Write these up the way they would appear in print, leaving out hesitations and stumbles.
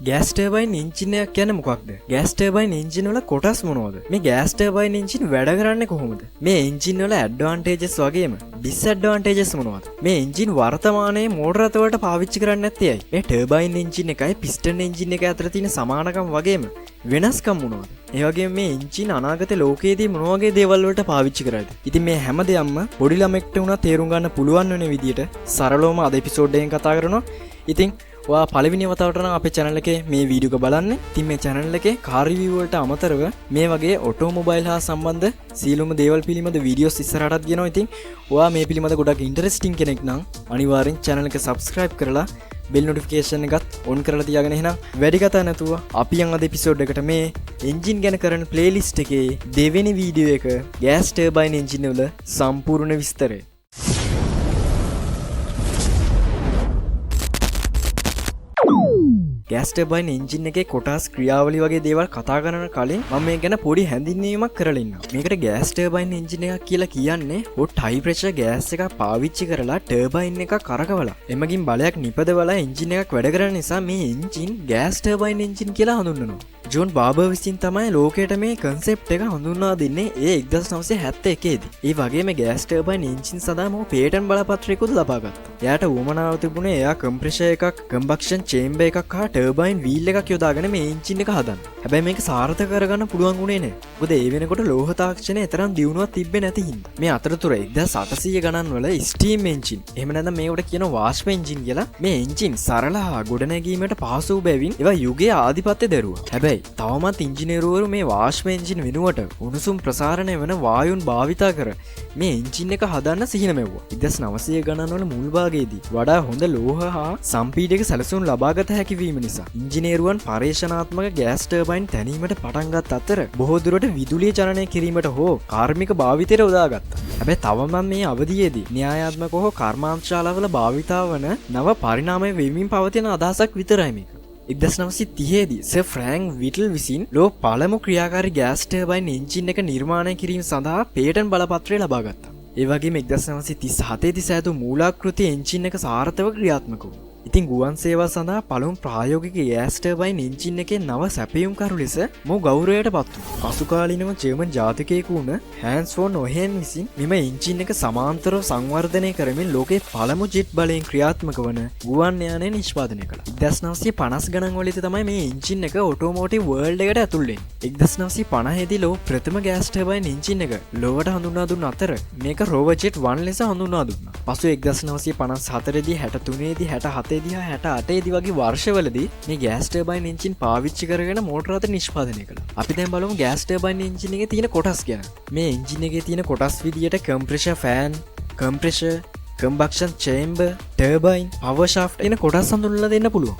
Gas turbine engine එකක් කියන්නේ මොකක්ද? ගෑස් ටර්බයින් එන්ජින් වල කොටස් මොනවද? මේ ගෑස් ටර්බයින් එන්ජින් වැඩ කරන්නේ කොහොමද? මේ එන්ජින් වල ඇඩ්වාන්ටේජස් වගේම ඩිස්ඇඩ්වාන්ටේජස් මොනවද? මේ එන්ජින් වර්තමානයේ මෝටර රථ වලට පාවිච්චි කරන්නේ නැත්තේ ඇයි? මේ ටර්බයින් එන්ජින් එකයි පිස්ටන් එන්ජින් එක අතර තියෙන සමානකම් වගේම වෙනස්කම් මොනවද? ඒ වගේම මේ එන්ජින් අනාගත ලෝකයේදී මොන වගේ දේවල් වලට පාවිච්චි කරයිද? ඉතින් මේ හැම දෙයක්ම පොඩි ළමෙක්ට වුණත් තේරුම් ගන්න පුළුවන් වෙන විදියට සරලවම අද එපිසෝඩ් එකෙන් කතා කරනවා. ඉතින් ඔයා පළවෙනි වතාවට නම් අපේ channel එකේ මේ වීඩියෝ එක බලන්නේ. ඉතින් මේ channel එකේ කාර් රිවිව් වලට අමතරව මේ වගේ ඔටෝමොබයිල් හා සම්බන්ධ සියලුම දේවල් පිළිබඳ වීඩියෝස් ඉස්සරහටත් ගෙනවා. ඉතින් ඔයා මේ පිළිබඳ ගොඩක් ඉන්ටරෙස්ටිං කෙනෙක් නම් අනිවාර්යෙන් channel එක subscribe කරලා බෙල් නොටිෆිකේෂන් එකත් ඔන් කරලා තියාගෙන, එහෙනම් වැඩි කතා නැතුව අපි යන් අද එපිසෝඩ් එකට. මේ එන්ජින් ගැන කරන ප්ලේලිස්ට් එකේ දෙවෙනි වීඩියෝ එක, ගෑස් ටර්බයින් එන්ජින් වල සම්පූර්ණ විස්තරය. ගෑස් ටර්බයින් එන්ජින් එකේ කොටස්, ක්‍රියාවලි වගේ දේවල් කතා කරන කලින් මම මේ ගැන පොඩි හැඳින්වීමක් කරලා ඉන්නම්. මේකට ගෑස් ටර්බයින් එන්ජින් එකක් කියලා කියන්නේ හොට් හයි ප්‍රෙෂර් ගෑස් එකක් පාවිච්චි කරලා ටර්බයින් එකක් කරකවලා එමගින් බලයක් නිපදවලා එන්ජින් එකක් වැඩ කරන නිසා මේ එන්ජින් ගෑස් ටර්බයින් එන්ජින් කියලා හඳුන්වනවා. ජෝන් බාබර් විසින් තමයි ලෝකයට මේ කන්සෙප්ට් එක හඳුන්වා දෙන්නේ ඒ 1971 දී. ඒ වගේම ගෑස් ටර්බයින් එන්ජින් සඳහා මොහු පේටන්ට් බලපත්‍රයකුත් ලබා ගත්තා. එයාට උවමනාව තිබුණේ එයා කම්ප්‍රෙෂර් එකක්, කම්බක්ෂන් චේම්බර් එකක් හා ටර්බයින් වීල් එකක් යොදාගෙන මේ එන්ජින් එක හදන්න. හැබැයි මේක සාර්ථක කරගන්න පුළුවන් වුණේ නෑ. මොකද ඒ වෙනකොට ලෝහ තාක්ෂණය තරම් දියුණුවක් තිබ්බේ නැති හින්දා. මේ අතරතුර 1800 ගණන් වල ස්ටීම් එන්ජින්, එහෙම නැත්නම් මේකට කියන වාෂ්ප එන්ජින් කියලා, මේ එන්ජින් සරල හා ගොඩනැගීමට පහසු වූ බැවින් ඒවා යුගයේ ආධිපත්‍ය දැරුවා. හැබැයි තවමත් ඉංජිනේරුවරු මේ වාෂ්ප එන්ජින් වෙනුවට උණුසුම් ප්‍රසාරණය වන වායුන් භාවිතා කර මේ එන්ජින් එක හදන්න සිහින මැව්වා. 1900 ගණන් වල මුල් භාගයේදී වඩා හොඳ ලෝහ හා සම්පීඩක සැලසුම් ලබාගත හැකි වීම නිසා ඉංජිනේරුවන් පර්යේෂණාත්මක ගෑස් ටර්බයින් තැනීමට පටන් ගත් අතර බොහෝ දුරට විදුලිය ජනනය කිරීමට හෝ කාර්මික භාවිතයට යොදාගත්තා. හැබැයි තවමත් මේ අවධියේදී න්‍යායාත්මක හෝ කර්මාන්තශාලාවල භාවිතා වන නව පරිණාමය වෙමින් පවතින අදහසක් විතරයි මේක. 1930දී සර් ෆ්‍රැන්ක් විටල් විසින් ලොව පළමු ක්‍රියාකාරී ගෑස් ටර්බයින් එන්ජින් එක නිර්මාණය කිරීම සඳහා පේටන්ට් බලපත්‍රය ලබා ගත්තා. ඒ වගේම 1937 දී සෑදූ මූලාකෘති එන්ජින් එක සාර්ථකව ක්‍රියාත්මක වුණා. ඉතින් ගුවන් සේවා සඳහා පළමු ප්‍රායෝගික ගෑස් ටර්බයින් එන්ජින් එකේ නව සැපයුම්කරු ලෙස මොහු ගෞරවයට පත් වුණා. පසුකාලීනව ජර්මන් ජාතිකයෙකු වුණ හැන්ස් ෆෝන් ඔහෙන් විසින් මෙම එන්ජින් එක සමාන්තරව සංවර්ධනය කරමින් ලෝකයේ පළමු ජෙට් බලයෙන් ක්‍රියාත්මක වන ගුවන් යානය නිෂ්පාදනය කළා. 1950 ගණන් වලදී තමයි මේ එන්ජින් එක ඔටෝමෝටිව් වර්ල්ඩ් එකට ඇතුල් වෙන්නේ. 1950 දී ලොව ප්‍රථම ගෑස් ටර්බයින් එන්ජින් එක ලොවට හඳුන්වා දුන් අතර මේක රෝවර් ජෙට් 1 ලෙස හඳුන්වා දුන්නා. පසු 1954 දී, 63 දී, 67 දී හා 68 දී වගේ වර්ෂවලදී මේ ගෑස් ටර්බයින් එන්ජින් පාවිච්චි කරගෙන මෝටර රථ නිෂ්පාදනය කළා. අපි දැන් බලමු ගෑස් ටර්බයින් එන්ජින් එකේ තියෙන කොටස් ගැන. මේ එන්ජින් එකේ තියෙන කොටස් විදියට compressor fan, compressor, කම්බක්ෂන් chamber, turbine, power ෂාෆ්ට් එන කොටස් හඳුන්වලා දෙන්න පුළුවන්.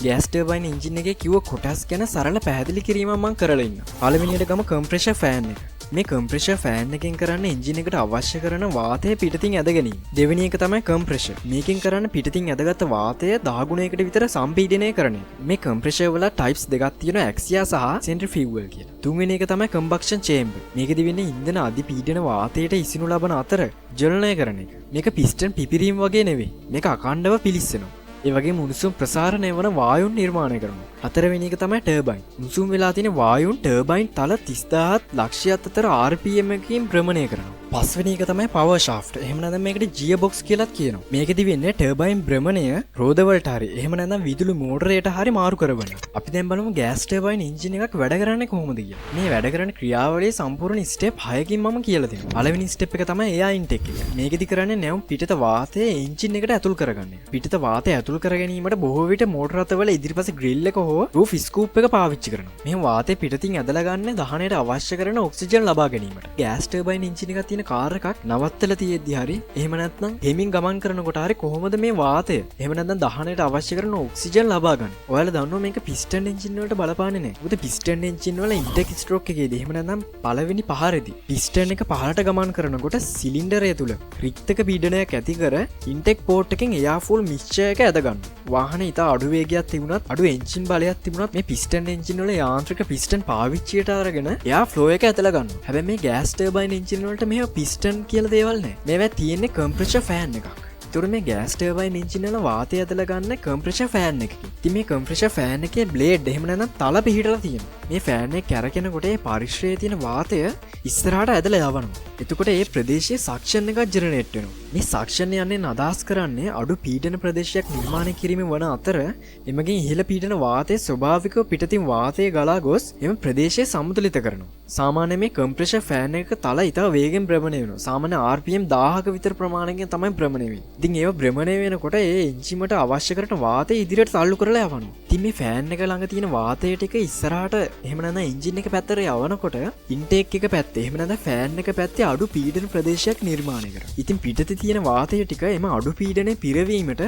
ගෑස් ටර්බයින් එන්ජින් එකේ කිව්ව කොටස් ගැන සරල පැහැදිලි කිරීමක් මම කරලා ඉන්නවා. පළවෙනියට ගමු කම්ප්‍රෙෂර් ෆෑන් එක. මේ කම්ප්‍රෙෂර් ෆෑන් එකෙන් කරන්නේ එන්ජින් එකට අවශ්‍ය කරන වාතය පිටතින් ඇද ගැනීම. දෙවෙනි එක තමයි කම්ප්‍රෙෂර්. මේකෙන් කරන්නේ පිටතින් ඇදගත්ත වාතය 10 ගුණයකට විතර සම්පීඩනය කරන එක. මේ කම්ප්‍රෙෂර් වල ටයිප්ස් දෙකක් තියෙනවා, ඇක්සියා සහ සෙන්ට්‍රිෆියුගල් කියලා. තුන්වෙනි එක තමයි කම්බක්ෂන් චේම්බර්. මේකෙදි වෙන්නේ ඉන්ධන අධිපීඩන වාතයට ඉසිනු ලබන අතර ජ්වලනය කරන එක. මේක පිස්ටන් පිපිරීම වගේ නෙවෙයි. මේක අඛණ්ඩව පිලිස්සෙනවා. ඒ වගේම උණුසුම් ප්‍රසාරණය වන වායුන් නිර්මාණය කරනවා. හතරවෙනි එක තමයි ටර්බයින්. උණුසුම් වෙලා තියෙන වායුන් ටර්බයින් තල 30,000ත් ලක්ෂයත් අතර RPM එකකින් භ්‍රමණය කරනවා. පස්වෙනි එක තමයි පවර් ෂාෆ්ට්. එහෙම නැත්නම් මේකට ගියර් බොක්ස් කියලාත් කියනවා. මේකෙදි වෙන්නේ ටර්බයින් භ්‍රමණය රෝද වලට හරි එහෙම නැත්නම් විදුලි මෝටරයට හරි මාරු කරවන. අපි දැන් බලමු ගෑස් ටර්බයින් එන්ජින් එකක් වැඩ කරන්නේ කොහොමද කියලා. මේ වැඩ කරන ක්‍රියාවලියේ සම්පූර්ණ ස්ටෙප් 6කින් මම කියලා දෙනවා. පළවෙනි ස්ටෙප් එක තමයි එයා ඉන්ටේක් එක. මේකෙදි කරන්නේ නැවුම් පිටත වාතය එන්ජින් එකට ඇතුල් කරගන්න එක. පිටත වාතය ඇතුල් කර ගැනීමට බොහෝ විට මෝටර රථවල ඉදිරිපස ග්‍රිල් එක හෝ රූෆ් ස්කූප් එක පාවිච්චි කරනවා. මෙහෙම වාතය පිටතින් ඇදලා ගන්න දහනයට අවශ්‍ය කරන ඔක්සිජන් ලබා ගැනීමට. ගෑස් ටර්බයින් එන්ජින් එකක් තියෙන කාර් එකක් නවත්තලා තියෙද්දි හරි එහෙම නැත්නම් හෙමින් ගමන් කරනකොට හරි කොහොමද මේ වාතය එහෙම නැත්නම් දහනයට අවශ්‍ය කරන ඔක්සිජන් ලබා ගන්න? ඔයාලා දන්නවා මේක පිස්ටන් එන්ජින් වලට බලපාන්නේ නැහැ. මොකද පිස්ටන් එන්ජින් වල ඉන්ටේක් ස්ට්‍රෝක් එකේදී එහෙම නැත්නම් පළවෙනි පහරේදී පිස්ටන් එක පහළට ගමන් කරනකොට සිලින්ඩරය තුල රික්තක පීඩනයක් ඇති කර ඉන්ටේක් පෝට් එකෙන් එයා ෆුල් මික්ස්චර් එක ඇද ගන්නවා. වාහනේ ඉතා අඩු වේගයක් තිබුණත්, අඩු එන්ජින් බලයක් තිබුණත් මේ පිස්ටන් එන්ජින් වල යාන්ත්‍රික පිස්ටන් පාවිච්චියට අරගෙන එයා ෆ්ලෝ එක ඇදලා ගන්නවා. හැබැයි මේ ගෑස් ටර්බයින් එන්ජින් වලට මෙහෙම පිස්ටන් කියලා දේවල් නෑ. මේවා තියෙන්නේ කම්ප්‍රෙෂර් ෆෑන් එකක්. ඒතකොට මේ ගෑස් ටර්බයින් එන්ජින් වල වාතය ඇදලා ගන්න කම්ප්‍රෙෂර් ෆෑන් එකකින්. ඉතින් මේ කම්ප්‍රෙෂර් ෆෑන් එකේ බ්ලේඩ් එහෙම නැත්නම් තල පිහිටලා තියෙනවා. මේ ෆෑන් එක කැරකෙනකොට ඒ පරිශ්‍රයේ තියෙන වාතය ඉස්සරහට ඇදලා යවනවා. එතකොට ඒ ප්‍රදේශයේ සක්ෂන් එකක් ජෙනරේට් වෙනවා. මේ සක්ෂන් යන්නේ අදහස් කරන්නේ අඩු පීඩන ප්‍රදේශයක් නිර්මාණය කිරීම වන අතර, එමගින් ඉහළ පීඩන වාතය ස්වභාවිකව පිටතින් වාතය ගලා ගොස් එම ප්‍රදේශය සමතුලිත කරනවා. සාමාන්‍ය මේ කම්ප්‍රෙෂර් ෆෑන් එක තල ඉතා වේගෙන් භ්‍රමණය වෙනවා. සාමාන්‍ය RPM 1000ක විතර ප්‍රමාණයකින් තමයි භ්‍රමණය වෙන්නේ. ඉතින් ඒව භ්‍රමණය වෙනකොට ඒ එන්ජිමට අවශ්‍ය කරන වාතය ඉදිරියට තල්ලු කරලා යවනවා. ඉතින් මේ ෆෑන් එක ළඟ තියෙන වාතය ටික ඉස්සරහට එහෙම නැත්නම් එන්ජින් එක පැත්තට යවනකොට ඉන්ටේක් එක පැත්තේ එහෙම නැත්නම් ෆෑන් එක පැත්තේ අඩු පීඩන ප්‍රදේශයක් නිර්මාණය කරනවා. ඉතින් පිටතේ තියෙන වාතය ටික එම අඩු පීඩනය පිරවීමට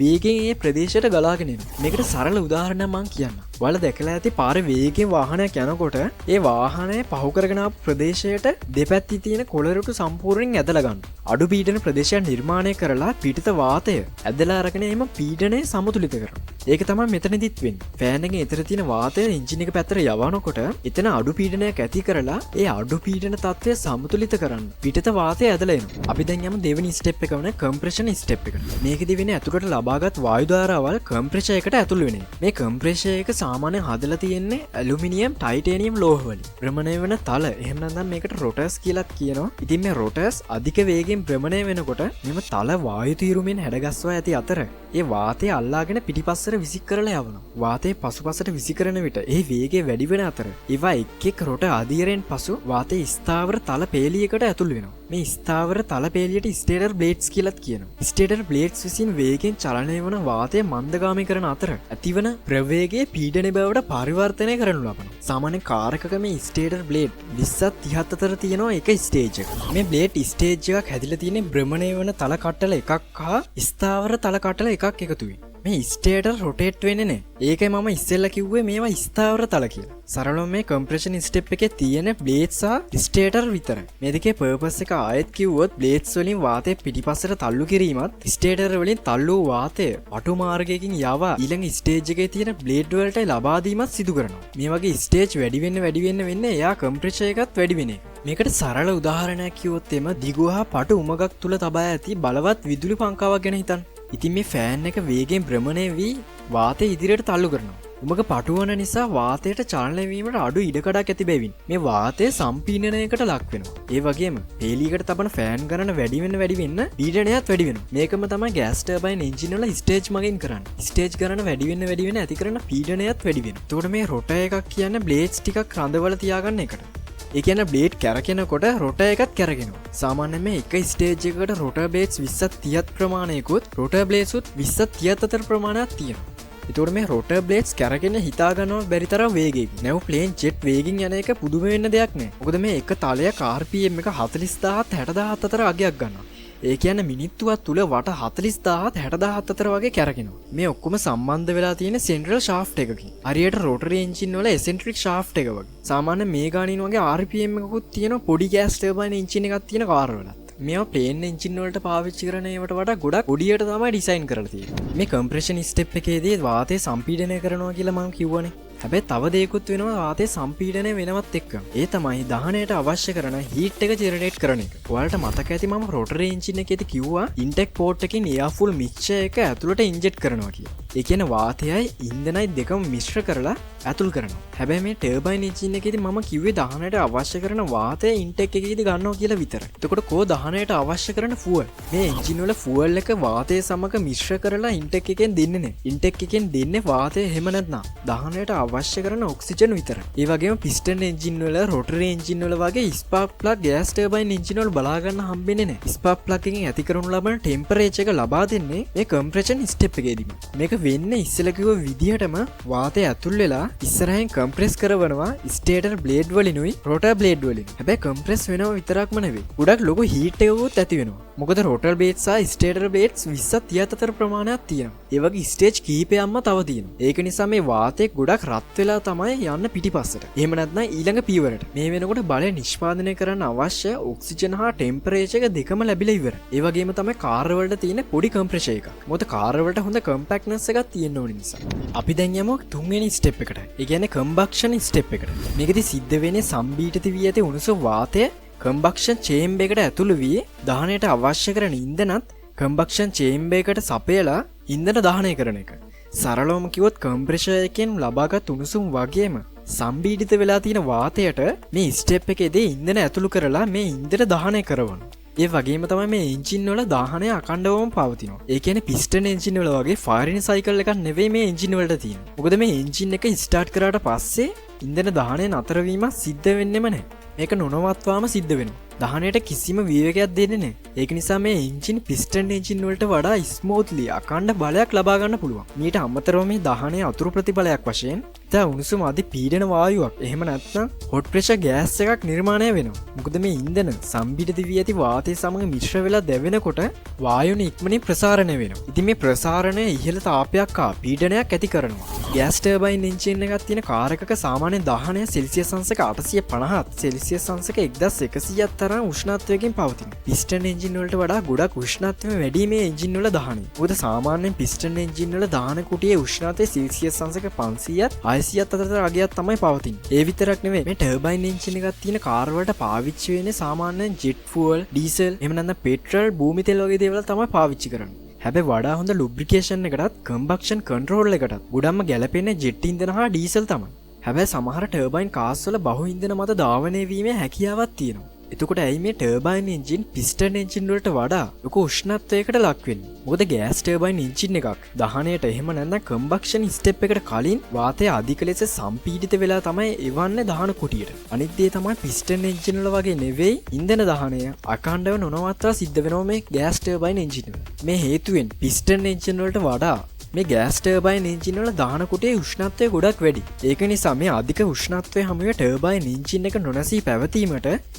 වේගෙන් ඒ ප්‍රදේශයට ගලාගෙන එනවා. මේකට සරල උදාහරණයක් මං කියන්නම්. ඔයාලා දැකලා ඇති පාරේ වේගෙන් වාහනයක් යනකොට ඒ වාහනය පහු කරගෙන ආපු ප්‍රදේශයට දෙපැත්තේ තියෙන කොළ රොටු සම්පූර්ණයෙන් ඇදලා ගන්නවා. අඩු පීඩන ප්‍රදේශයක් නිර්මාණය කරලා පිටත වාතය ඇදලා අරගෙන එම පීඩනය සමතුලිත කරනවා. ඒක තමයි මෙතනදිත් වෙන්නේ. ෆෑන් එකෙන් එතර තියෙන වාතය එන්ජින් එක පැත්තට යවනකොට එතන අඩු පීඩනයක් ඇති කරලා ඒ අඩු පීඩන තත්ත්වය සමතුලිත කරන්න පිටත වාතය ඇදලා එනවා. අපි දැන් යමු දෙවෙනි ස්ටෙප් එක වන කම්ප්‍රෙෂන් ස්ටෙප් එකට. මේකෙදි වෙන්නේ ඇතුළට ලබාගත් වායු ධාරාවල් කම්ප්‍රෙෂර් එකට ඇතුළු වෙන එක. මේ කම්ප්‍රෙෂර් එක සාමාන්‍යයෙන් හදලා තියෙන්නේ ඇලුමිනියම්, ටයිටේනියම් ලෝහ වලින්. භ්‍රමණය වෙන තල එහෙම නැත්නම් මේකට රොටර්ස් කියලාත් කියනවා. ඉතින් මේ රොටර්ස් අධික වේගයෙන් භ්‍රමණය වෙනකොට මෙම තල වායු තීරුමෙන් හැඩගස්වා ඇති අතර ඒ වාතය අල්ලාගෙන පිටිපස්සට විසික් කරලා යවනවා. වාතය පසුපසට විසි කරන විට ඒ වේගය වැඩි වෙන අතර ඒවා එක් එක් රොට අදියරෙන් පසු වාතය ස්ථාවර තල පේලියකට ඇතුල් වෙනවා. මේ ස්ථාවර තල පේලියට ස්ටේටර් බ්ලේඩ්ස් කියලාත් කියනවා. ස්ටේටර් බ්ලේඩ්ස් විසින් වේගෙන් චලනය වන වාතය මන්දගාමී කරන අතර ඇතිවන ප්‍රවේගයේ පීඩන බවට පරිවර්තනය කරනු ලබනවා. සාමාන්‍ය කාර් එකක මේ ස්ටේටර් බ්ලේඩ් 20ත් 30ත් අතර තියෙනවා එක ස්ටේජ් එකක. මේ බ්ලේඩ් ස්ටේජ් එකක් හැදිලා තියෙන්නේ භ්‍රමණය වන තල කට්ටල එකක් හා ස්ථාවර තල කට්ටල එකක් එකතු වී. මේ ස්ටේටර් රොටේට් වෙන්නේ නෑ. ඒකයි මම ඉස්සෙල්ලා කිව්වේ මේවා ස්ථාවර තල කියලා. සරලවම මේ කම්ප්‍රෙෂන් ස්ටෙප් එකේ තියෙන බ්ලේඩ්ස් සහ ස්ටේටර් විතරයි. මේ දෙකේ පර්පස් එක ආයෙත් කිව්වොත්, බ්ලේඩ්ස් වලින් වාතය පිටිපස්සට තල්ලු කිරීමත්, ස්ටේටර් වලින් තල්ලු වූ වාතය පටු මාර්ගයකින් යවා ඊළඟ ස්ටේජ් එකේ තියෙන බ්ලේඩ් වලට ලබා දීමත් සිදු කරනවා. මේ වගේ ස්ටේජ් වැඩි වෙන්න වැඩි වෙන්න වෙන්න එයා කම්ප්‍රෙෂර් එකත් වැඩි වෙන එක. මේකට සරල උදාහරණයක් කිව්වොත්, එම දිගු හා පටු උමගක් තුල තබා ඇති බලවත් විදුලි පංකාවක් ගැන හිතන්න. ඉතින් මේ ෆෑන් එක වේගෙන් භ්‍රමණය වී වාතය ඉදිරියට තල්ලු කරනවා. උමග පටුවන නිසා වාතයට චලනය වීමට අඩු ඉඩකඩක් ඇති බැවින් මේ වාතය සම්පීඩනයකට ලක් වෙනවා. ඒ වගේම පේලියකට තබන ෆෑන් ගණන වැඩි වෙන්න වැඩි වෙන්න පීඩනයත් වැඩි වෙනවා. මේකම තමයි ගෑස් ටර්බයින් එන්ජින් වල ස්ටේජ් මගින් කරන්නේ. ස්ටේජ් ගණන වැඩි වෙන්න වැඩි වෙන්න ඇති කරන පීඩනයත් වැඩි වෙනවා. එතකොට මේ රොටර් එකක් කියන්නේ බ්ලේඩ්ස් ටිකක් රඳවලා තියාගන්න එකට. ඒ කියන්නේ බ්ලේඩ් කැරකෙනකොට රොටර් එකත් කැරකෙනවා. සාමාන්‍යයෙන් මේ එක ස්ටේජ් එකකට රොටර් බ්ලේඩ්ස් 20ත් 30ත් ප්‍රමාණයකුත් රොටර් බ්ලේඩ්ස් උත් 20ත් 30ත් අතර ප්‍රමාණයක් තියෙනවා. එතකොට මේ රොටර් බ්ලේඩ්ස් කැරකෙන හිතා ගන්නවත් බැරි තරම් වේගයකින්. නැව්, ප්ලේන්, ජෙට් වේගින් යන එක පුදුම වෙන්න දෙයක් නෑ. මොකද මේ එක තලයක RPM එක 40,000ත් 60,000ත් අතර අගයක් ගන්නවා. ඒ කියන්නේ මිනිත්තුවක් තුල වට 40,000ත් 60,000ත් අතර වගේ කැරකෙනවා. මේ ඔක්කොම සම්බන්ධ වෙලා තියෙන සෙන්ට්‍රල් ෂාෆ්ට් එකකින්. හරියට රොටරි එන්ජින් වල එසෙන්ට්‍රික් ෂාෆ්ට් එක වගේ. සාමාන්‍ය මේ ගානින් වගේ RPM එකකුත් තියෙන පොඩි ගෑස් ටර්බයින් එන්ජින් එකක් තියෙන කාර් වලත්. මේවා ප්ලේන් එන්ජින් වලට පාවිච්චි කරන ඒවට වඩා ගොඩක් පොඩියට තමයි ඩිසයින් කරලා තියෙන්නේ. මේ කම්ප්‍රෙෂන් ස්ටෙප් එකේදී වාතය සම්පීඩනය කරනවා කියලා මම කිව්වනේ. හැබැයි තව දෙයක්ත් වෙනවා වාතය සම්පීඩනය වෙනවත් එක්ක. ඒ තමයි දහනයට අවශ්‍ය කරන හීට් එක ජෙනරේට් කරන එක. ඔයාලට මතක ඇති මම රොටරි එන්ජින් එකේදී කිව්වා ඉන්ටෙක් පෝට් එකකින් එයාර් ෆුල් මික්ස්චර් එක ඇතුළට ඉන්ජෙක්ට් කරනවා කියලා. ඒ කියන්නේ වාතයයි ඉන්ධනයි දෙකම මිශ්‍ර කරලා ඇතුල් කරනවා. හැබැයි මේ ටර්බයින් එන්ජින් එකේදී මම කිව්වේ දහනයට අවශ්‍ය කරන වාතය ඉන්ටෙක් එකේදී ගන්නවා කියලා විතරයි. එතකොට කෝ දහනයට අවශ්‍ය කරන ෆුවල්? මේ එන්ජින් වල ෆුවල් එක වාතය සමග මිශ්‍ර කරලා ඉන්ටෙක් එකෙන් දෙන්නේ නෑ. ඉන්ටෙක් එකෙන් දෙන්නේ වාතය එහෙම නැත්නම් දහනයට අවශ්‍ය කරන ඔක්සිජන් විතරයි. ඒ වගේම පිස්ටන් එන්ජින් වල, රොටරි එන්ජින් වල වගේ spark plug gas turbine engine වල බලා ගන්න හම්බෙන්නේ නෑ. ස්පාර්ක් ප්ලග් එකෙන් ඇති කරනු ලබන ටෙම්පරේචර් එක ලබා දෙන්නේ මේ කම්ප්‍රෙෂන් ස්ටෙප් එකේදීම. මේක වෙන්නේ ඉස්සෙල්ලා කිව්ව විදිහටම වාතය ඇතුල් වෙලා ඉස්සරහින් කම්ප්‍රෙස් කරවනවා ස්ටේටර් බ්ලේඩ් වලිනුයි රොටර් බ්ලේඩ් වලින්. හැබැයි කම්ප්‍රෙස් වෙනව විතරක්ම නෙවෙයි, ගොඩක් ලොකු හීට් එකකුත් ඇති වෙනවා. මොකද රොටර් බ්ලේඩ්ස් සහ ස්ටේටර් බ්ලේඩ්ස් 20ත් 30ත් අතර ප්‍රමාණයක් තියෙනවා. ඒ වගේ ස්ටේජ් කීපයක්ම තව තියෙනවා. ඒක නිසා මේ වාතය ගොඩක් රත් වෙලා තමයි යන්න පිටිපස්සට. එහෙම නැත්නම් ඊළඟ පියවරට. මේ වෙනකොට බලය නිෂ්පාදනය කරන්න අවශ්‍ය ඔක්සිජන් හා ටෙම්පරේචර් එක දෙකම ලැබිලා ඉවරයි. ඒ වගේම තමයි කාර් වලට තියෙන පොඩි කම්ප්‍රෙෂර් එකක්. මොකද කාර් වලට හොඳ කම්පැක්ට්නස් එකක් තියෙන්න ඕන නිසා. අපි දැන් යමු තුන්වෙනි ස්ටෙප් එකට. ඒ කියන්නේ කම්බක්ෂන් ස්ටෙප් එකට. මේකෙදි සිද්ධ වෙන්නේ සම්පීඩිත වී ඇති උණුසුම් වාතය කම්බක්ෂන් චේම්බර් එකට ඇතුළු වී දහනයට අවශ්‍ය කරන ඉන්ධනත් කම්බක්ෂන් චේම්බර් එකට සපයලා ඉන්ධන දහනය කරන එක. සරලවම කිව්වොත් කම්ප්‍රෙෂර් එකෙන් ලබාගත් උණුසුම් වගේම සම්පීඩිත වෙලා තියෙන වාතයට මේ ස්ටෙප් එකේදී ඉන්ධන ඇතුළු කරලා මේ ඉන්ධන දහනය කරවනවා. ඒ වගේම තමයි මේ එන්ජින් වල දහනය අඛණ්ඩවම පවතිනවා. ඒ කියන්නේ පිස්ටන් එන්ජින් වල වගේ ෆයරින් සයිකල් එකක් නෙවෙයි මේ එන්ජින් වලට තියෙන්නේ. මොකද මේ එන්ජින් එක ස්ටාර්ට් කරාට පස්සේ ඉන්ධන දහනය නතර වීමක් සිද්ධ වෙන්නෙම නැහැ. මේක නොනවත්වාම සිද්ධ වෙනවා. දහනයට කිසිම වේගයක් දෙන්නේ නැහැ. ඒක නිසා මේ එන්ජින් පිස්ටන් එන්ජින් වලට වඩා ස්මූත්ලි අඛණ්ඩ බලයක් ලබා ගන්න පුළුවන්. මීට අමතරව මේ දහනය අතුරු ප්‍රතිඵලයක් වශයෙන් ඉතා උණුසුම අධි පීඩන වායුවක්, එහෙම නැත්නම් හොට් ප්‍රෙෂර් ගෑස් එකක් නිර්මාණය වෙනවා. මොකද මේ ඉන්ධන සම්පීඩිත වී ඇති වාතය සමග මිශ්‍ර වෙලා දැවෙනකොට වායුන ඉක්මනින් ප්‍රසාරණය වෙනවා. ඉතින් මේ ප්‍රසාරණය ඉහළ තාපයක් හා පීඩනයක් ඇති කරනවා. ගෑස් ටර්බයින් එන්ජින් එකක් තියෙන කාර් එකක සාමාන්‍ය දහනය සෙල්සියස් අංශක 850ත් සෙල්සියස් අංශක 1100ක් තරම් උෂ්ණත්වයකින් පවතිනවා. පිස්ටන් එන්ජින් වලට වඩා ගොඩක් උෂ්ණත්වය වැඩි මේ එන්ජින් වල දහනය. මොකද සාමාන්‍යයෙන් පිස්ටන් එන්ජින් වල දහන කුටියේ උෂ්ණත්වය සෙල්සියස් අංශක 500ත් 600ත් අතර අගයක් තමයි පවතින්නේ. ඒ විතරක් නෙවෙයි, මේ ටර්බයින් එන්ජින් එකක් තියෙන කාර් වලට පාවිච්චි වෙන්නේ සාමාන්‍යයෙන් ජෙට් ෆුවල්, ඩීසල්, එහෙම නැත්නම් පෙට්‍රල්, භූමි තෙල් වගේ දේවල් තමයි පාවිච්චි කරන්නේ. හැබැයි වඩා හොඳ ලුබ්‍රිකේෂන් එකටත් කම්බක්ෂන් කන්ට්‍රෝල් එකටත් ගොඩක්ම ගැලපෙන්නේ ජෙට් ඉන්ධන හා ඩීසල් තමයි. හැබැයි සමහර ටර්බයින් කාර්ස් වල බහු ඉන්ධන මත ධාවනය වීමේ හැකියාවක් තියෙනවා. එතකොට ඇයි මේ ටර්බයින් එන්ජින් පිස්ටන් එන්ජින් වලට වඩා ලොකු උෂ්ණත්වයකට ලක් වෙන්නේ? මොකද ගෑස් ටර්බයින් එන්ජින් එකක් දහනයට එහෙම නැත්නම් කම්බක්ෂන් ස්ටෙප් එකට කලින් වාතය අධික ලෙස සම්පීඩිත වෙලා තමයි එවන්නේ දහන කුටියට. අනිත් දේ තමයි පිස්ටන් එන්ජින් වල වගේ නෙවෙයි ඉන්ධන දහනය අඛණ්ඩව නොනවත්වා සිද්ධ වෙනවා මේ ගෑස් ටර්බයින් එන්ජින් වල. මේ හේතුවෙන් පිස්ටන් එන්ජින් වලට වඩා මේ ගෑස් ටර්බයින් එන්ජින් වල දහන කුටියේ උෂ්ණත්වය ගොඩක් වැඩි. ඒක නිසා මේ අධික උෂ්ණත්වය හමුවේ ටර්බයින් එන්ජින් එක නොනැසී පැවතීමට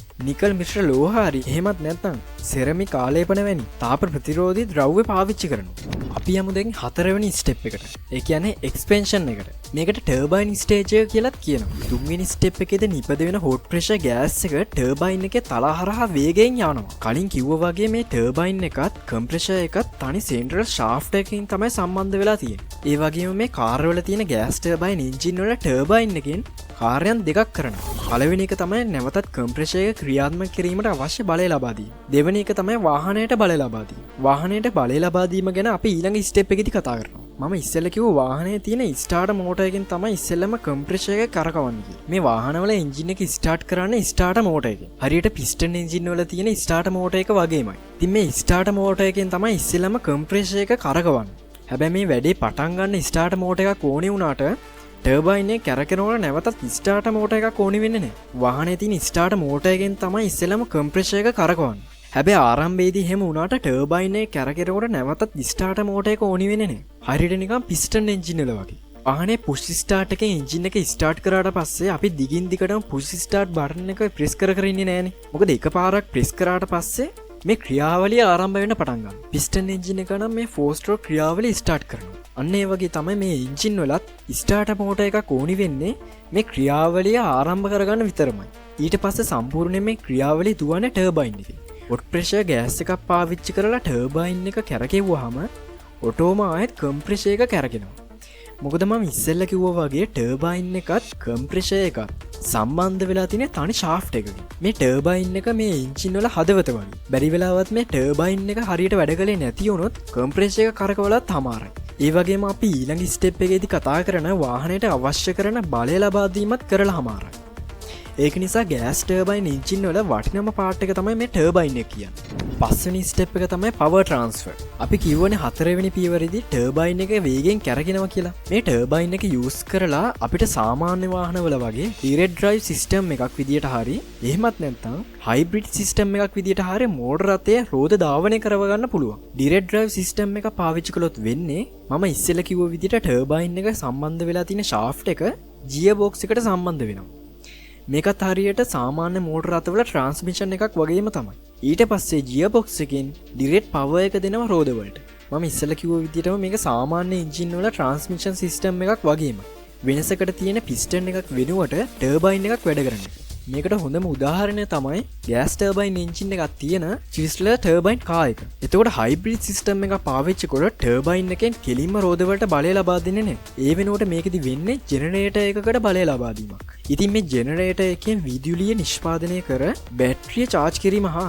නිකල් මිශ්‍ර ලෝහ හරි එහෙමත් නැත්නම් සෙරමික් ආලේපන වැනි තාප ප්‍රතිරෝධී ද්‍රව්‍ය පාවිච්චි කරනවා. අපි යමු දැන් හතරවෙනි ස්ටෙප් එකට. ඒ කියන්නේ එක්ස්පෙන්ෂන් එකට. මේකට ටර්බයින් ස්ටේජ් එක කියලත් කියනවා. තුන්වෙනි ස්ටෙප් එකේදී නිපද වෙන හොට් ප්‍රෙෂර් ගෑස් එක ටර්බයින් එකේ තල හරහා වේගයෙන් යනවා. කලින් කිව්වා වගේ මේ ටර්බයින් එකත් කම්ප්‍රෙෂර් එකත් තනි සෙන්ට්‍රල් ෂාෆ්ට් එකකින් තමයි සම්බන්ධ වෙලා තියෙන්නේ. ඒ වගේම මේ කාර් වල තියෙන ගෑස් ටර්බයින් එන්ජින් වල ටර්බයින් එකෙන් කාර්යයන් දෙකක් කරනවා. පළවෙනි එක තමයි නැවතත් කම්ප්‍රෙෂර් එක ක්‍රියාත්මක කිරීමට අවශ්‍ය බලය ලබා දීම. දෙවෙනි එක තමයි වාහනයට බලය ලබා දීම. වාහනයට බලය ලබා දීම ගැන අපි ඊළඟ ස්ටෙප් එකේදී කතා කරනවා. මම ඉස්සෙල්ලා කිව්ව වාහනේ තියෙන ස්ටාර්ටර් මෝටර් එකෙන් තමයි ඉස්සෙල්ලම කම්ප්‍රෙෂර් එක කරකවන්නේ කියලා. මේ වාහනවල එන්ජින් එක ස්ටාර්ට් කරන්නේ ස්ටාර්ටර් මෝටර් එකෙන්. හරියට පිස්ටන් එන්ජින් වල තියෙන ස්ටාර්ටර් මෝටර් එක වගේමයි. ඉතින් මේ ස්ටාර්ටර් මෝටර් එකෙන් තමයි ඉස්සෙල්ලම කම්ප්‍රෙෂර් එක කරකවන්නේ. හැබැයි මේ වැඩේ පටන් ගන්න ස්ටාර්ටර් මෝටර් එකක් ඕනේ වුණාට ටර්බයින් එක කැරකෙනකොට නැවතත් ස්ටාර්ටර් මෝටර් එකක් ඕනේ වෙන්නේ නැහැ. වාහනේ තියෙන ස්ටාර්ටර් මෝටර් එකෙන් තමයි ඉස්සෙල්ලම කම්ප්‍රෙෂර් එක කරකවන්නේ. හැබැයි ආරම්භයේදී එහෙම වුණාට ටර්බයින් එක කැරකෙනකොට නැවතත් ස්ටාර්ටර් මෝටර් එක ඕනි වෙන්නේ නැහැ. හරියට නිකන් පිස්ටන් එන්ජින් වල වගේ. වාහනේ පුෂ් ස්ටාර්ට් එකෙන් එන්ජින් එක ස්ටාර්ට් කරාට පස්සේ අපි දිගින් දිගටම පුෂ් ස්ටාර්ට් බටන් එක ප්‍රෙස් කර කර ඉන්නේ නෑනේ. මොකද එකපාරක් ප්‍රෙස් කරාට පස්සේ මේ ක්‍රියාවලිය ආරම්භ වෙන්න පටන් ගන්නවා. පිස්ටන් එන්ජින් එක නම් මේ ෆෝර් ස්ට්‍රෝක් ක්‍රියාවලිය ස්ටාර්ට් කරනවා. අන්න ඒ වගේ තමයි මේ එන්ජින් වලත් ස්ටාර්ටර් මෝටර් එකක් ඕනි වෙන්නේ මේ ක්‍රියාවලිය ආරම්භ කරගන්න විතරමයි. ඊට පස්සේ සම්පූර්ණයෙන් මේ ක්‍රියාවලිය දුවන්නේ ටර්බයින් එකේ. හොට් ප්‍රෙෂර් ගෑස් එකක් පාවිච්චි කරලා ටර්බයින් එක කැරකෙව්වහම ඔටෝම ආයෙත් කම්ප්‍රෙෂර් එක කැරකෙනවා. මොකද මම ඉස්සෙල්ලා කිව්වා වගේ ටර්බයින් එකත් කම්ප්‍රෙෂර් එකත් සම්බන්ධ වෙලා තියෙන තනි ෂාෆ්ට් එකකින්. මේ ටර්බයින් එක මේ එන්ජින් වල හදවත වගේ. බැරි වෙලාවත් මේ ටර්බයින් එක හරියට වැඩ කළේ නැති වුණොත් කම්ප්‍රෙෂර් එක කරකවලත් හමාරයි. ඒ වගේම අපි ඊළඟ ස්ටෙප් එකේදී කතා කරන වාහනයට අවශ්‍ය කරන බලය ලබා දීමත් කරලා හමාරයි. ඒක නිසා ගෑස් ටර්බයින් එන්ජින් වල වටිනම පාර්ට් එක තමයි මේ ටර්බයින් එක කියන්නේ. පස්වෙනි ස්ටෙප් එක තමයි පවර් ට්‍රාන්ස්ෆර්. අපි කිව්වනේ හතරවෙනි පියවරේදී ටර්බයින් එක වේගයෙන් කැරකෙනවා කියලා. මේ ටර්බයින් එක යූස් කරලා අපිට සාමාන්‍ය වාහනවල වගේ ඩිරෙක්ට් ඩ්‍රයිව් සිස්ටම් එකක් විදියට හරි එහෙමත් නැත්නම් හයිබ්‍රිඩ් සිස්ටම් එකක් විදියට හරි මෝටර් රථය රෝද ධාවනය කරව ගන්න පුළුවන්. ඩිරෙක්ට් ඩ්‍රයිව් සිස්ටම් එක පාවිච්චි කළොත් වෙන්නේ මම ඉස්සෙල්ලා කිව්ව විදියට ටර්බයින් එක සම්බන්ධ වෙලා තියෙන ෂාෆ්ට් එක ගියර් බොක්ස් එකට සම්බන්ධ වෙනවා. මේකත් හරියට සාමාන්‍ය මෝටර් රථවල ට්‍රාන්ස්මිෂන් එකක් වගේම තමයි. ඊට පස්සේ ගියර් බොක්ස් එකෙන් ඩිරෙක්ට් පවර් එක දෙනවා රෝද වලට. මම ඉස්සෙල්ලා කිව්ව විදියටම මේක සාමාන්‍ය එන්ජින් වල ට්‍රාන්ස්මිෂන් සිස්ටම් එකක් වගේම. වෙනසකට තියෙන පිස්ටන් එකක් වෙනුවට ටර්බයින් එකක් වැඩ කරන එක. මේකට හොඳම උදාහරණය තමයි ගෑස් ටර්බයින් එන්ජින් එකක් තියෙන ක්‍රිස්ලර් ටර්බයින් කාර් එක. එතකොට හයිබ්‍රිඩ් සිස්ටම් එක පාවිච්චි කරලා ටර්බයින් එකෙන් කෙලින්ම රෝද වලට බලය ලබා දෙන්නේ නැහැ. ඒ වෙනුවට මේකෙදි වෙන්නේ ජෙනරේටර් එකකට බලය ලබා දීමක්. ඉතින් මේ ජෙනරේටර් එකෙන් විදුලිය නිෂ්පාදනය කර බැටරිය චාර්ජ් කිරීම හා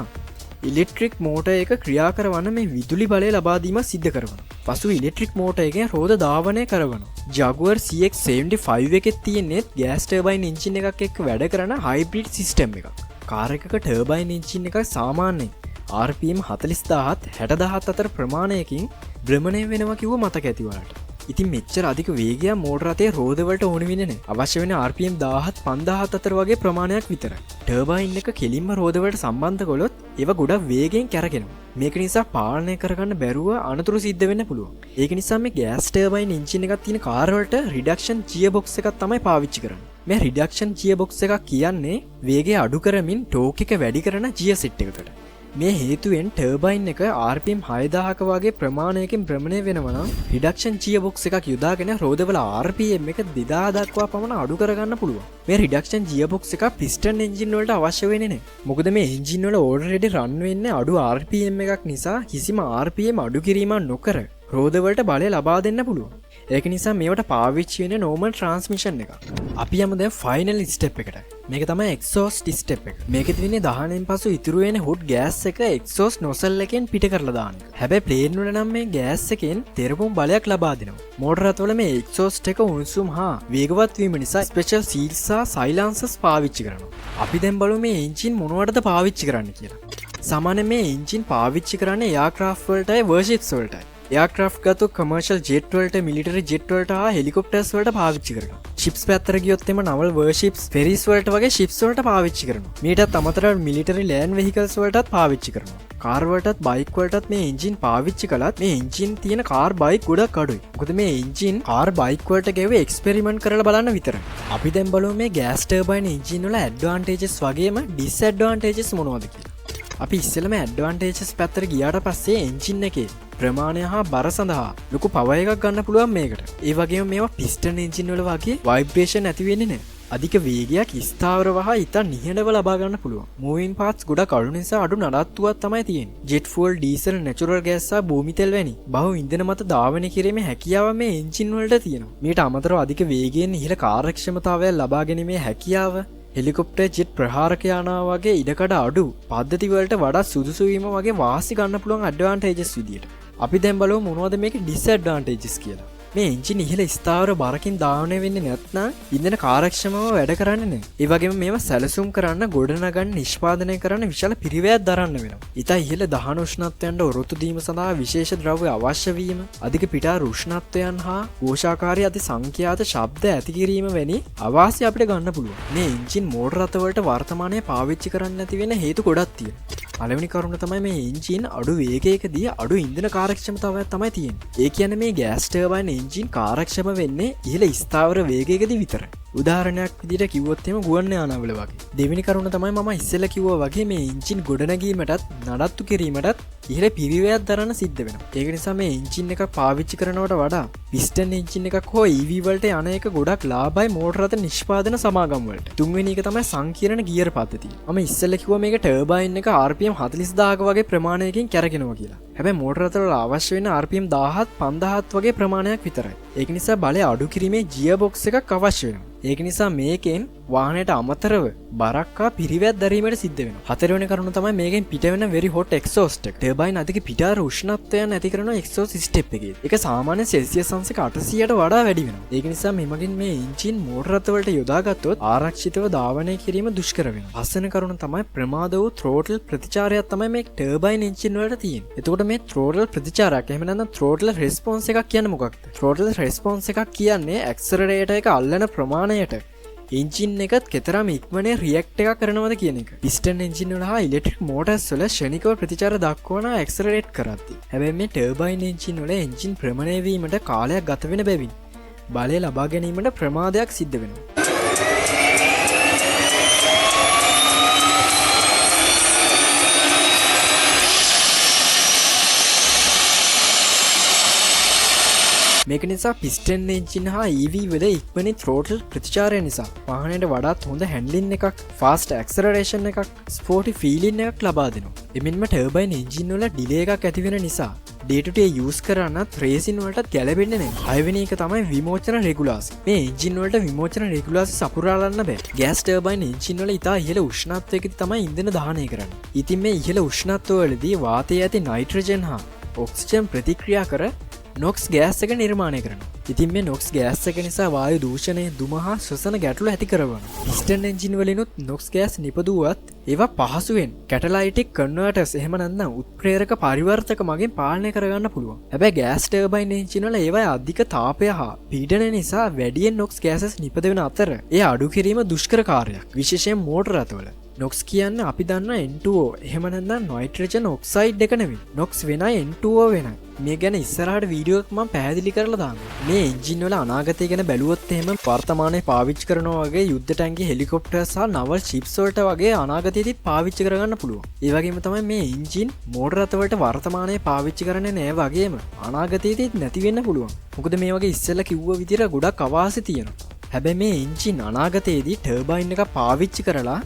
ඉලෙක්ට්‍රික් මෝටර් එක ක්‍රියා කරවන්න මේ විදුලි බලය ලබා දීම සිද්ධ කරනවා. පසු ඉලෙක්ට්‍රික් මෝටර් එකෙන් රෝද ධාවනය කරවනවා. Jaguar CX-75 එකෙත් තියෙන්නේ ගෑස් ටර්බයින් එන්ජින් එකක් එක්ක වැඩ කරන හයිබ්‍රිඩ් සිස්ටම් එකක්. කාර් එකක ටර්බයින් එන්ජින් එකක් සාමාන්‍යයෙන් RPM 40,000ත් 60,000ත් අතර ප්‍රමාණයකින් භ්‍රමණය වෙනවා කිව්ව මතක ඇති ඔයාලට. ඉතින් මෙච්චර අධික වේගයක් මෝටර රථයේ රෝද වලට ඕන වෙන්නේ නැහැ. අවශ්‍ය වෙන RPM 1000ත් 5000ත් අතර වගේ ප්‍රමාණයක් විතරයි. ටර්බයින් එක කෙලින්ම රෝද වලට සම්බන්ධ කළොත් ඒවා ගොඩක් වේගයෙන් කැරකෙනවා. මේක නිසා පාලනය කරගන්න බැරුව අනතුරු සිද්ධ වෙන්න පුළුවන්. ඒක නිසා මේ ගෑස් ටර්බයින් එන්ජින් එකක් තියෙන කාර් වලට රිඩක්ෂන් ගියර් බොක්ස් එකක් තමයි පාවිච්චි කරන්නේ. මේ රිඩක්ෂන් ගියර් බොක්ස් එකක් කියන්නේ වේගය අඩු කරමින් ටෝක් එක වැඩි කරන ගියර් සෙට් එකකට. මේ හේතුවෙන් ටර්බයින් එක RPM 6000ක වගේ ප්‍රමාණයකින් භ්‍රමණය වෙනවා නම් රිඩක්ෂන් ගියර් බොක්ස් එකක් යොදාගෙන රෝදවල RPM එක 2000 දක්වා පමණ අඩු කරගන්න පුළුවන්. මේ රිඩක්ෂන් ගියර් බොක්ස් එක පිස්ටන් එන්ජින් වලට අවශ්‍ය වෙන්නේ නැහැ. මොකද මේ එන්ජින් වල ඕල්රෙඩි රන් වෙන්නේ අඩු RPM එකක් නිසා කිසිම RPM අඩු කිරීමක් නොකර රෝදවලට බලය ලබා දෙන්න පුළුවන්. ඒක නිසා මේවට පාවිච්චි වෙන්නේ නෝමල් ට්‍රාන්ස්මිෂන් එකක්. අපි යමු දැන් ෆයිනල් ස්ටෙප් එකට. මේක තමයි එක්සෝස්ට් ස්ටෙප් එක. මේකෙදි වෙන්නේ දහනයෙන් පසු ඉතුරු වෙන හොට් ගෑස් එක එක්සෝස්ට් නොසල් එකෙන් පිට කරලා දාන එක. හැබැයි ප්ලේන් වල නම් මේ ගෑස් එකෙන් තෙරපුම් බලයක් ලබා දෙනවා. මෝටර රථවල මේ එක්සෝස්ට් එක උණුසුම් හා වේගවත් වීම නිසා ස්පෙෂල් සීල්ස් සහ සයිලන්සර්ස් පාවිච්චි කරනවා. අපි දැන් බලමු මේ එන්ජින් මොනවටද පාවිච්චි කරන්න කියලා. සාමාන්‍යයෙන් මේ එන්ජින් පාවිච්චි කරන්නේ එයාක්‍රාෆ්ට් වලටයි වර්ෂිප්ස් වලටයි. එයාක්‍රාෆ්ට් ගත්තොත් කමර්ෂල් ජෙට් වලට, මිලිටරි ජෙට් වලට හා හෙලිකොප්ටර්ස් වලට පාවිච්චි කරනවා. ෂිප්ස් පැත්තට ගියොත් එම නවල් වර්ෂිප්ස්, ෆෙරිස් වලට වගේ ෂිප්ස් වලට පාවිච්චි කරනවා. මීටත් අමතරව මිලිටරි ලෑන්ඩ් වෙහිකල්ස් වලටත් පාවිච්චි කරනවා. කාර් වලටත් බයික් වලටත් මේ එන්ජින් පාවිච්චි කළත් මේ එන්ජින් තියෙන කාර් බයික් ගොඩක් අඩුයි. මොකද මේ එන්ජින් කාර් බයික් වලට ගැව්වේ එක්ස්පෙරිමන්ට් කරලා බලන්න විතරයි. අපි දැන් බලමු මේ ගෑස් ටර්බයින් එන්ජින් වල ඇඩ්වාන්ටේජස් වගේම ඩිස්ඇඩ්වාන්ටේජස් මොනවද කියලා. අපි ඉස්සෙල්ලම ඇඩ්වාන්ටේජස් පැත්තට ගියාට පස්සේ එන්ජින් එකේ ප්‍රමාණය හා බර සඳහා ලොකු පවර් එකක් ගන්න පුළුවන් මේකට. ඒ වගේම මේවා පිස්ටන් එන්ජින් වල වගේ වයිබ්‍රේෂන් ඇති වෙන්නේ නැහැ. අධික වේගයක් ස්ථාවරව හා ඉතා නිහඬව ලබා ගන්න පුළුවන්. මූවිං පාර්ට්ස් ගොඩක් අඩු නිසා අඩු නඩත්තුවක් තමයි තියෙන්නේ. Jet fuel, diesel, natural gas සහ භූමි තෙල් වැනි බහු ඉන්ධන මත ධාවනය කිරීමේ හැකියාව මේ එන්ජින් වලට තියෙනවා. මීට අමතරව අධික වේගයෙන් ඉහළ කාර්යක්ෂමතාවයක් ලබා ගැනීමේ හැකියාව හෙලිකොප්ටර්, ජෙට් ප්‍රහාරක යානා වගේ ඉඩකඩ අඩු පද්ධති වලට වඩා සුදුසු වීම වගේ වාසි ගන්න පුළුවන් ඇඩ්වාන්ටේජස් විදියට. අපි දැන් බලමු මොනවද මේකේ ඩිස්ඇඩ්වාන්ටේජස් කියලා. මේ එන්ජින් ඉහළ ස්ථාවර බරකින් ධාවනය වෙන්නේ නැත්නම් ඉන්ධන කාර්යක්ෂමව වැඩ කරන්නේ නැහැ. ඒ වගේම මේවා සැලසුම් කරන්න, ගොඩනගන්න, නිෂ්පාදනය කරන්න විශාල පිරිවැයක් දරන්න වෙනවා. ඉතා ඉහළ දහන උෂ්ණත්වයන්ට ඔරොත්තු දීම සඳහා විශේෂ ද්‍රව්‍ය අවශ්‍ය වීම, අධික පිටාර උෂ්ණත්වයන් හා ഘോഷාකාරී අති සංඛ්‍යාත ශබ්ද ඇති කිරීම වැනි අවාසි අපිට ගන්න පුළුවන්. මේ එන්ජින් මෝටර රථවලට වර්තමානයේ පාවිච්චි කරන්න නැති වෙන හේතු ගොඩක් තියෙනවා. පළවෙනි කරුණ තමයි මේ එන්ජින් අඩු වේගයකදී අඩු ඉන්ධන කාර්යක්ෂමතාවයක් තමයි තියෙන්නේ. ඒ කියන්නේ මේ ගෑස් ටර්බයින් එන්ජින් කාර්යක්ෂම වෙන්නේ ඉහළ ස්ථාවර වේගයකදී විතරයි. උදාහරණයක් විදිහට කිව්වොත් එහෙම ගුවන් යානාවල වගේ. දෙවෙනි කරුණ තමයි මම ඉස්සෙල්ලා කිව්වා වගේ මේ එන්ජින් ගොඩනැගීමටත් නඩත්තු කිරීමටත් ඉහළ පිරිවැයක් දරන්න සිද්ධ වෙනවා. ඒක නිසා මේ එන්ජින් එකක් පාවිච්චි කරනවට වඩා පිස්ටන් එන්ජින් එකක් හෝ EV වලට යන එක ගොඩක් ලාභයි මෝටර රථ නිෂ්පාදන සමාගම් වලට. තුන්වෙනි එක තමයි සංකීර්ණ ගියර් පද්ධතිය. මම ඉස්සෙල්ලා කිව්වා මේක ටර්බයින් එක RPM 40,000ක වගේ ප්‍රමාණයකින් කැරකෙනවා කියලා. හැබැයි මෝටර රථවල අවශ්‍ය වෙන RPM 1000ත් 5000ත් වගේ ප්‍රමාණයක් විතරයි. ඒක නිසා බලය අඩු කිරීමේ ගියර් බොක්ස් එකක් අවශ්‍ය වෙනවා. ඒක නිසා මේකෙන් වාහනයට අමතරව බරක් හා පිරිවැයක් දැරීමට සිද්ධ වෙනවා. හතරවෙනි කරුණ තමයි මේකෙන් පිට වෙන very hot exhaust එක. ටර්බයින් අධික පිටාර උෂ්ණත්වයන් ඇති කරන එක්සෝස්ට් ස්ටෙප් එකේ. ඒක සාමාන්‍ය සෙල්සියස් අංශක 800ට වඩා වැඩි වෙනවා. ඒක නිසා මෙමගින් මේ එන්ජින් මෝටර රථවලට යොදාගත්තොත් ආරක්ෂිතව ධාවනය කිරීම දුෂ්කර වෙනවා. පස්වෙනි කරුණ තමයි ප්‍රමාද වූ ත්‍රෝටල් ප්‍රතිචාරයක් තමයි මේ ටර්බයින් එන්ජින් වලට තියෙන්නේ. එතකොට මේ ත්‍රෝටල් ප්‍රතිචාරයක් එහෙම නැත්නම් ත්‍රෝටල් රෙස්පොන්ස් එකක් කියන්නේ මොකක්ද? ත්‍රෝටල් රෙස්පොන්ස් එකක් කියන්නේ ඇක්සලරේටර් එක අල්ලන ප්‍රමාණයට එන්ජින් එකත් කෙතරම් ඉක්මනේ රියැක්ට් එකක් කරනවද කියන එක. පිස්ටන් එන්ජින් වල හා ඉලෙක්ට්‍රික් මෝටර්ස් වල ක්ෂණිකව ප්‍රතිචාර දක්වන ඇක්සලරේට් කරද්දී. හැබැයි මේ ටර්බයින් එන්ජින් වල එන්ජින් භ්‍රමණය වීමට කාලයක් ගත වෙන බැවින් බලය ලබා ගැනීමට ප්‍රමාදයක් සිද්ධ වෙනවා. මේක නිසා පිස්ටන් එන්ජින් හා EV වල ඉක්මනින් ත්‍රෝටල් ප්‍රතිචාරය නිසා වාහනයට වඩාත් හොඳ හැන්ඩ්ලින් එකක්, ෆාස්ට් ඇක්සලරේෂන් එකක්, ස්පෝටි ෆීලින් එකක් ලබා දෙනවා. එමෙන්ම ටර්බයින් එන්ජින් වල ඩිලේ එකක් ඇති වෙන නිසා ඩේ ටු ඩේ යූස් කරන්නත් රේසින් වලටත් ගැලපෙන්නේ නැහැ. හයවෙනි එක තමයි විමෝචන රෙගුලාසි. මේ එන්ජින් වලට විමෝචන රෙගුලාසි සපුරාලන්න බෑ. ගෑස් ටර්බයින් එන්ජින් වල ඉතා ඉහළ උෂ්ණත්වයකදී තමයි ඉන්ධන දහනය කරන්නේ. ඉතින් මේ ඉහළ උෂ්ණත්වවලදී වාතයේ ඇති නයිට්‍රජන් හා ඔක්සිජන් ප්‍රතික්‍රියා කර නොක්ස් ගෑස් එක නිර්මාණය කරනවා. ඉතින් මේ නොක්ස් ගෑස් එක නිසා වායු දූෂණය, දුම හා ශ්වසන ගැටලු ඇති කරනවා. පිස්ටන් එන්ජින් වලිනුත් නොක්ස් ගෑස් නිපදුවත් ඒවා පහසුවෙන් කැටලයිටික් කන්වර්ටර්ස්, එහෙම නැත්නම් උත්ප්‍රේරක පරිවර්තක මගින් පාලනය කරගන්න පුළුවන්. හැබැයි ගෑස් ටර්බයින් එන්ජින් වල ඒවා අධික තාපය හා පීඩනය නිසා වැඩියෙන් නොක්ස් ගෑසස් නිපද වෙන අතර එය අඩු කිරීම දුෂ්කර කාර්යයක්. විශේෂයෙන් මෝටර රථවල. නොක්ස් කියන්න අපි දන්න N2O, එහෙම නැත්නම් නයිට්‍රජන් ඔක්සයිඩ් එක නෙවෙයි. නොක්ස් වෙනයි, N2O වෙනයි. මේ ගැන ඉස්සරහට වීඩියෝ එකක් මම පැහැදිලි කරලා දාන්නම්. මේ එන්ජින් වල අනාගතය ගැන බැලුවොත් එහෙම වර්තමානයේ පාවිච්චි කරනවා වගේ යුද්ධ ටැංකි, හෙලිකොප්ටර් සහ නවල් ෂිප්ස් වලට වගේ අනාගතයේදීත් පාවිච්චි කරගන්න පුළුවන්. ඒ වගේම තමයි මේ එන්ජින් මෝටර රථ වලට වර්තමානයේ පාවිච්චි කරන්නේ නෑ වගේම අනාගතයේදීත් නැති වෙන්න පුළුවන්. මොකද මේ වගේ ඉස්සෙල්ලා කිව්ව විදිහට ගොඩක් අවාසි තියෙනවා. හැබැයි මේ එන්ජින් අනාගතයේදී ටර්බයින් එක පාවිච්චි කරලා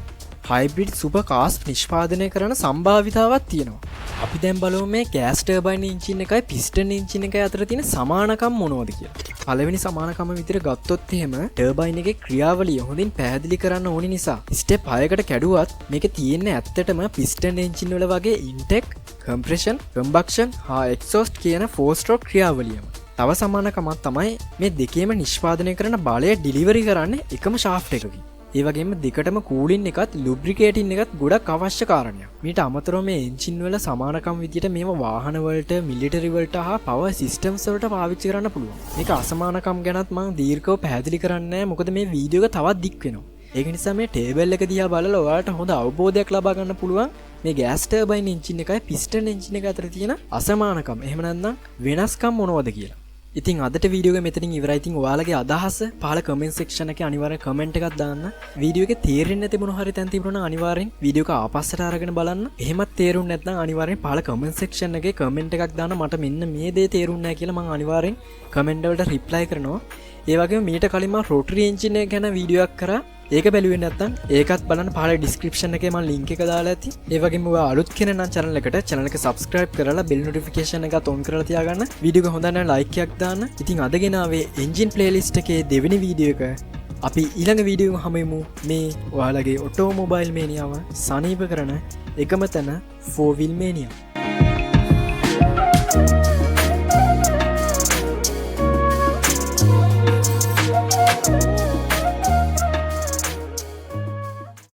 හයිබ්‍රිඩ් සුපර් කාස් නිෂ්පාදනය කරන සම්භාවිතාවක් තියෙනවා. අපි දැන් බලමු මේ ගෑස් ටර්බයින් එන්ජින් එකයි පිස්ටන් එන්ජින් එකයි අතර තියෙන සමානකම් මොනවද කියලා. පළවෙනි සමානකම විදිහට ගත්තොත් එහෙම ටර්බයින් එකේ ක්‍රියාවලිය හොඳින් පැහැදිලි කරන්න ඕනි නිසා ස්ටෙප් 6කට කැඩුවත් මේක තියෙන්නේ ඇත්තටම පිස්ටන් එන්ජින් වල වගේ ඉන්ටෙක්, කම්ප්‍රෙෂන්, කම්බක්ෂන් හා එක්සෝස්ට් කියන ෆෝර් ස්ට්‍රෝක් ක්‍රියාවලියම. තව සමානකමක් තමයි මේ දෙකේම නිෂ්පාදනය කරන බලය ඩිලිවරි කරන්නේ එකම ශාෆ්ට් එකකින්. ඒ වගේම දෙකටම කූලින් එකත් ලුබ්‍රිකේටින් එකත් ගොඩක් අවශ්‍ය කාරණයක්. මීට අමතරව මේ එන්ජින් වල සමානකම් විදියට මේවා වාහන වලට, මිලිටරි වලට හා පවර් සිස්ටම්ස් වලට පාවිච්චි කරන්න පුළුවන්. මේක අසමානකම් ගැනත් මම දීර්ඝව පැහැදිලි කරන්නේ නැහැ, මොකද මේ වීඩියෝ එක තවත් දික් වෙනවා. ඒක නිසා මේ ටේබල් එක දිහා බලලා ඔයාලට හොඳ අවබෝධයක් ලබා ගන්න පුළුවන් මේ ගෑස් ටර්බයින් එන්ජින් එකයි පිස්ටන් එන්ජින් එක අතර තියෙන අසමානකම්, එහෙම නැත්නම් වෙනස්කම් මොනවද කියලා. ඉතින් අදට වීඩියෝ එක මෙතනින් ඉවරයි. ඉතින් ඔයාලගේ අදහස පහළ කමෙන්ට් සෙක්ෂන් එකේ අනිවාර්යෙන් කමෙන්ට් එකක් දාන්න. වීඩියෝ එකේ තේරෙන්නේ නැති මොන හරි තැන් තිබුණා නම් අනිවාර්යෙන් වීඩියෝ එක ආපස්සට අරගෙන බලන්න. එහෙමත් තේරුම් නැත්නම් අනිවාර්යෙන් පහළ කමෙන්ට් සෙක්ෂන් එකේ කමෙන්ට් එකක් දාන්න, මට මෙන්න මේ දේ තේරුම් නැහැ කියලා. මං අනිවාර්යෙන් කමෙන්ට් වලට රිප්ලයි කරනවා. ඒ වගේම මීට කලින් මං රොටරි එන්ජින් එක ගැන වීඩියෝ එකක් කරා. ඒක බැලුවේ නැත්නම් ඒකත් බලන්න, පහළ ඩිස්ක්‍රිප්ෂන් එකේ මං ලින්ක් එක දාලා ඇති. ඒ වගේම ඔයා අලුත් කෙනෙක් නම් චැනල් එකට, චැනල් එක සබ්ස්ක්‍රයිබ් කරලා බෙල් නොටිෆිකේෂන් එකත් ඔන් කරලා තියාගන්න. වීඩියෝ එක හොඳ නම් ලයික් එකක් දාන්න. ඉතින් අද ගෙනාවේ එන්ජින් ප්ලේලිස්ට් එකේ දෙවෙනි වීඩියෝ එක. අපි ඊළඟ වීඩියෝ එක හමුවෙමු. මේ ඔයාලගේ ඔටෝමොබයිල් මේනියාව සනීප කරන එකම තැන ෆෝ වීල් මේනියා.